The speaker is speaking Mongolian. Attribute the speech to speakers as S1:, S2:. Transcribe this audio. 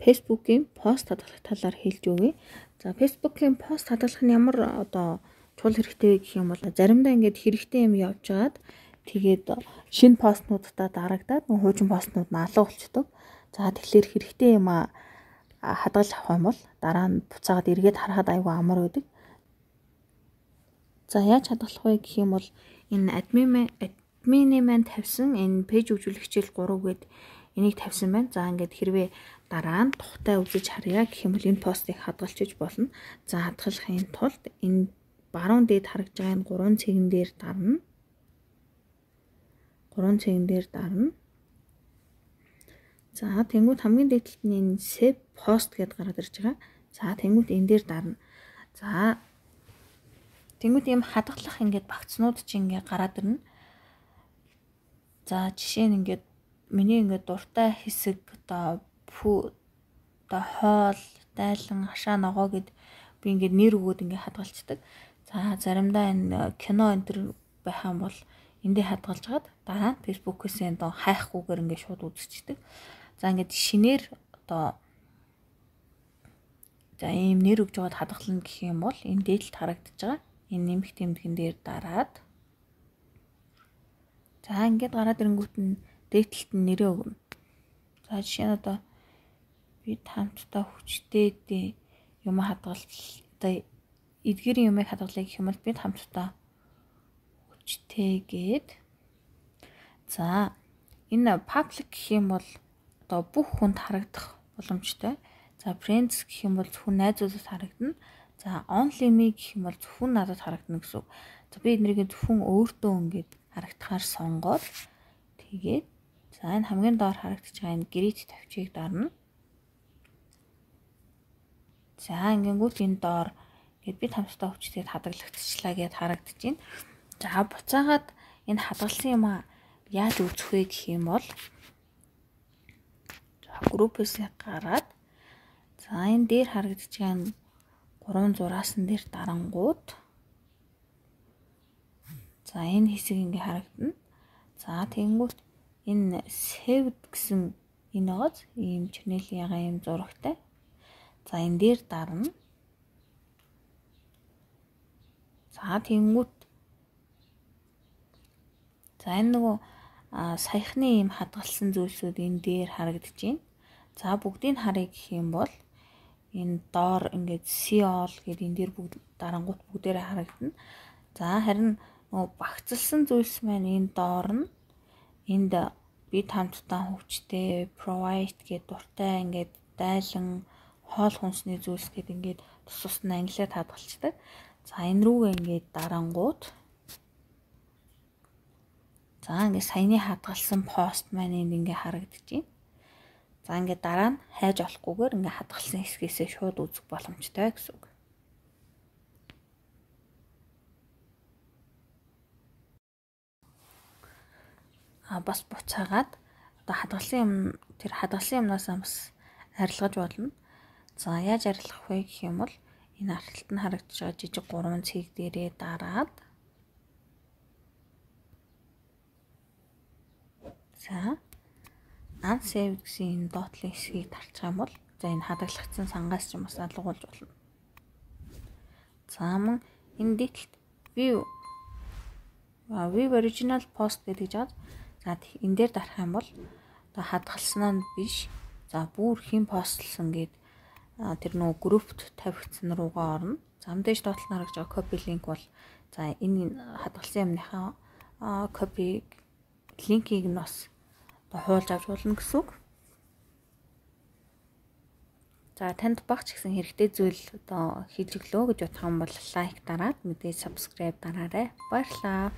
S1: Facebook-ийн пост хадгалах талаар хэлж өгье. За, Facebook-ийн пост хадгалах нь ямар одоо чухал хэрэгтэй вэ гэх юм бол заримдаа ингээд хэрэгтэй юм явж байгаад тэгээд шинэ постнуудаа дарагдаад нөгөө хуучин постнууд нь алга болчдөг. За, тэгэхээр хэрэгтэй юм хадгалж авах юм бол дараа нь буцаагаад эргээд харахад айгүй амар байдаг. За, яаж хадгалах вэ гэх юм бол энэ админы маань тавьсан энэ page хөгжүүлэх хичээл 3 гээд энийг тавьсан байна. За, ингээд хэрвээ дараа нь тухтай үзэж харъя гэх юм бол энэ постыг хадгалчих болно. За, хадгалахын тулд энэ баруун дээд харагдж байгаа энэ 3 цэгэн дээр дарна. 3 цэгэн дээр дарна. За, тэнгуут хамгийн дээд талд нь энэ save post гэдээ гараад ирж байгаа. За, тэнгуут энэ дээр дарна. За, тэнгуут ийм хадгалах ингээд багцнууд чинь ингээд гараад ирнэ. За, жишээ нь ингээд миний ингээд дуртай хэсэг одоо хоол, дайлан, хашаа, ногоо гэд би ингээд нэр өгөөд ингээд хадгалцдаг. За, заримдаа энэ кино энэ төр байх юм бол эндээ хадгалж хагаад дараа нь Facebook-ээс энэ хайхгүйгээр ингээд шууд үзчихдэг. За, ингээд шинээр одоо за ийм нэр өгж байгаад хадгална гэх юм бол энэ дээдлэлт харагдаж байгаа. Энэ нэмэх тэмдгэн дээр дараад за ингээд гараад ирэнгүүт нь дээдлэлт нь нэрээ өгнө. За, жишээ нь одоо бид хамтдаа хүчтэй юм хадгалал одоо эдгээрийн юмыг хадгалъя гэх юм бол бид хамтдаа хүчтэй гээд за энэ public гэх юм бол одоо бүх хүнд харагдах боломжтой. За, friends гэх юм бол зөвхөн найзуудад харагдана. За, only me гэх юм бол зөвхөн надад харагдана гэсэн үг. За, би эднэрийг зөвхөн өөртөө ингээд харагдахаар сонгоод тэгээд за энэ хамгийн доор харагдаж байгаа энэ гэрээт тавчийг дарна. За, ингэнгүүт энэ доор ингээд бид хамтдаа хүчтэйд хадгалагдчихлаа гэд харагдаж байна. За, буцаагаад энэ хадгалсан юм яаж үзэх вэ гэх юм бол за группээс гараад за энэ дээр харагдаж байгаа энэ 3 зураасан дээр дарангууд за энэ хэсэг ингээ харагдана. За, тэгэнгүүт энэ saved гэсэн энэ байгааз ийм чернил ягаан ийм зурагтай. За, энэ дээр дарна. За, тэгэнгүүт за энэ нөгөө саяхны ийм хадгалсан зүйлсүүд энэ дээр харагдаж байна. За, бүгдийг харъя гэх юм бол энэ доор ингээд see all гэдэг энэ дээр бүгд дарангуут бүгдээрээ харагдана. За, харин нөгөө багцлсан зүйлс маань энэ доор нь энд бид хамтдаа хөвчтэй provide гэдэг дуртай ингээд дайлан хоол хүнсний зүйлс гэдэг ингээд тус тус нь англиар хадгалцдаг. За, энэ рүүгээ ингээд дарангуут за ингээд саяны хадгалсан пост маань энд ингээд харагдаж байна. За, ингээд дараа нь хайж олохгүйгээр ингээд хадгалсан хэсгээсээ шууд үзэх боломжтой гэсэн үг. Бас буцаагаад одоо хадгалсан юм тэр хадгалсан юмнаас бас арилгаж болно. За, яаж арилгах вэ гэх юм бол энэ артлалт нь харагдаж байгаа жижиг 3 цэг дээрээ дараад за unsaved гэсэн энэ доотлын хэсгийг тарчих юм бол за энэ хадгалагдсан сангаас ч юм бас алгуулж болно. За, мөн энэ дээдлэлт view original post гэдэг жаад за энэ дээр дарах юм бол одоо хадгалснаа нь биш. За, бүр хэн постлсон гээд тэр нөгөө группт тавигдсан руугаа орно. За, мэдээж доотлол нь харагдаж байгаа copy link бол за энэ хадгалсан юмныхаа copy линкийг нь бас одоо хуулж авч болно гэсэн үг. За, танд багч гэсэн хэрэгтэй зүйл одоо хийж өглөө гэж бодох юм бол лайк дараад мэдээж subscribe дараарай. Баярлалаа.